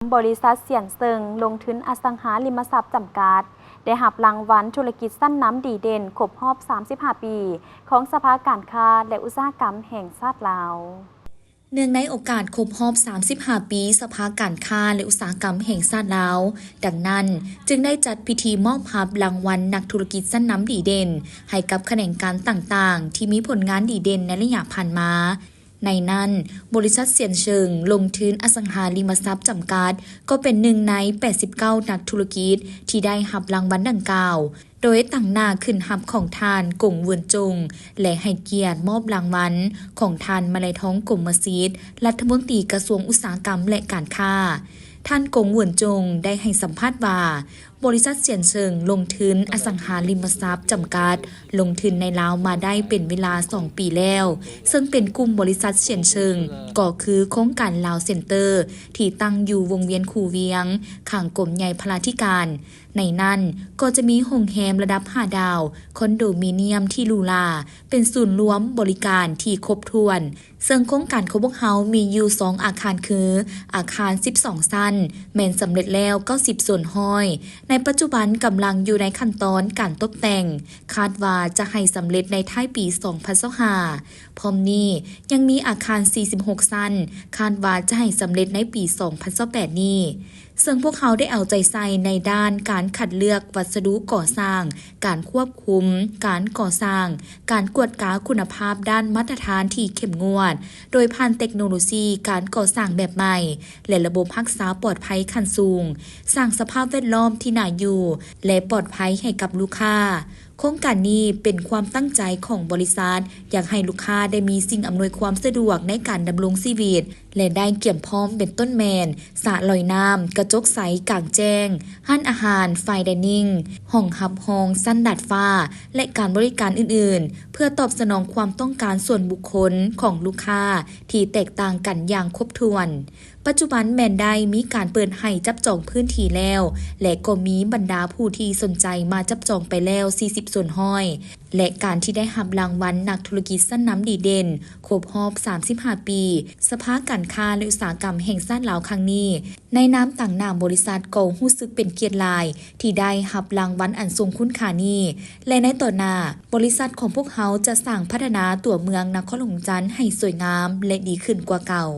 ບໍລິສັດຊຽນເຊິງລົງທຶນອະສັງຫາລິມະຊັບຈຳກັດ ໄດ້ຮັບລາງວັນທຸລະກິດຊັ້ນນຳດີເດັ່ນຄົບຮອບສາມສິບຫ້າປີ ຂອງສະພາການຄ້າ ແລະ ອຸດສາຫະກຳແຫ່ງຊາດລາວ. ເນື່ອງໃນໂອກາດຄົບຮອບສາມສິບຫ້າປີສະພາການຄ້າ ແລະ ອຸດສາຫະກຳແຫ່ງຊາດລາວ, ດັ່ງນັ້ນ ຈຶ່ງໄດ້ຈັດພິທີມອບຮັບລາງວັນນັກທຸລະກິດຊັ້ນນຳດີເດັ່ນ ໃຫ້ກັບຂະແໜງການຕ່າງໆ ທີ່ມີຜົນງານດີເດັ່ນໃນໄລຍະຜ່ານມາ. ໃນນັ້ນ, ບໍລິສັດຊຽນເຊີງລົງທຶນອະສັງຫາລິມະຊັບຈຳກັດ ກໍເປັນໜຶ່ງໃນແປດສິບເກົ້ານັກທຸລະກິດທີ່ໄດ້ຮັບລາງວັນດັ່ງກ່າວ, ໂດຍຕາງໜ້າຂຶ້ນຮັບຂອງທ່ານ ກົງ ເຫວີນຈົງ ແລະ ໃຫ້ກຽດມອບລາງວັນຂອງທ່ານ ມະໄລທອງ ກົມມະສິດ ລັດຖະມົນຕີກະຊວງອຸດສາຫະກຳ ແລະ ການຄ້າ. ທ່ານ ກົງ ເຫວີນຈົງ ໄດ້ໃຫ້ສຳພາດວ່າ, ບໍລິສັດຊຽນເຊີງລົງທຶນອະສັງຫາລິມະຊັບຈຳກັດ ລົງທຶນໃນລາວມາໄດ້ເປັນເວລາສອງປີແລ້ວ, ເຊິ່ງເປັນກຸ່ມບໍລິສັດຊຽນເຊີງ ກໍຄືໂຄງການລາວເຊັນເຕີ ທີ່ຕັ້ງຢູ່ວົງວຽນຄູວຽງ ຂ້າງກົມໃຫຍ່ພະລາທິການ. ໃນນັ້ນກໍຈະມີໂຮງແຮມລະດັບຫ້າດາວ, ຄອນໂດມິນຽມທີ່ຫຼູຫຼາ, ເປັນສູນລວມບໍລິການທີ່ຄົບຖ້ວນ. ເຊິ່ງໂຄງການຂອງພວກເຮົາມີຢູ່ສອງອາຄານຄື ອາຄານສິບສອງຊັ້ນ ແມ່ນສຳເລັດແລ້ວເກົ້າສິບສ່ວນຮ້ອຍ, ໃນປັດຈຸບັນກຳລັງຢູ່ໃນຂັ້ນຕອນການຕົບແຕ່ງ, ຄາດວ່າຈະໃຫ້ສຳເລັດໃນທ້າຍປີສອງພັນຊາວຫ້າ. ພ້ອມນີ້ຍັງມີອາຄານສີ່ສິບຫົກຊັ້ນ, ຄາດວ່າຈະໃຫ້ສຳເລັດໃນປີສອງພັນຊາວແປດນີ້. ເຊິ່ງພວກເຮົາໄດ້ເອົາໃຈໃສ່ໃນດ້ານການຄັດເລືອກວັດສະດຸກໍ່ສ້າງ, ການຄວບຄຸມການກໍ່ສ້າງ, ການກວດກາຄຸນນະພາບດ້ານມາດຕະຖານທີ່ເຂັ້ມງວດ, ໂດຍຜ່ານເຕັກໂນໂລຊີການກໍ່ສ້າງແບບໃໝ່ ແລະ ລະບົບຮັກສາປອດໄພຂັ້ນສູງ, ສ້າງສະພາບແວດລ້ອມທີ່ໜ້າຢູ່ ແລະ ປອດໄພໃຫ້ກັບລູກຄ້າ. ໂຄງການນີ້ເປັນຄວາມຕັ້ງໃຈຂອງບໍລິສັດ, ຢາກໃຫ້ລູກຄ້າໄດ້ມີສິ່ງອຳນວຍຄວາມສະດວກໃນການດຳລົງຊີວິດ ແລະ ໄດ້ກຽມພ້ອມເປັນຕົ້ນແມ່ນ ສະລອຍນ້ຳ, ກະຈົກໃສກາງແຈ້ງ, ຮ້ານອາຫານ, ຟາຍໄດນິງ, ຫ້ອງຮັບຮອງຊັ້ນດາດຟ້າ ແລະ ການບໍລິການອື່ນໆ ເພື່ອຕອບສະໜອງຄວາມຕ້ອງການສ່ວນບຸກຄົນຂອງລູກຄ້າທີ່ແຕກຕ່າງກັນຢ່າງຄົບຖ້ວນ. ປັດຈຸບັນແມ່ນໄດ້ມີການເປີດໃຫ້ຈັບຈອງພື້ນທີ່ແລ້ວ ແລະ ກໍມີບັນດາຜູ້ທີ່ສົນໃຈມາຈັບຈອງໄປແລ້ວສີ່ສິບສ່ວນຮ້ອຍ ແລະ ການທີ່ໄດ້ຮັບລາງວັນນັກທຸລະກິດຊັ້ນນຳດີເດັ່ນ ຄົບຮອບສາມສິບຫ້າປີ ສະພາການຄ້າ ແລະ ອຸດສາຫະກຳແຫ່ງຊາດລາວຄັ້ງນີ້ ໃນນາມຕາງໜ້າບໍລິສັດກໍຮູ້ສຶກເປັນກຽດຫຼາຍທີ່ໄດ້ຮັບລາງວັນອັນຊົງຄຸນຄ່ານີ້ ແລະ ໃນຕໍ່ໜ້າ, ບໍລິສັດຂອງພວກເຮົາຈະສ້າງພັດທະນາຕົວເມືອງນະຄອນຫຼວງວຽງຈັນໃຫ້ສວຍງາມ ແລະ ດີຂຶ້ນກວ່າເກົ່າ.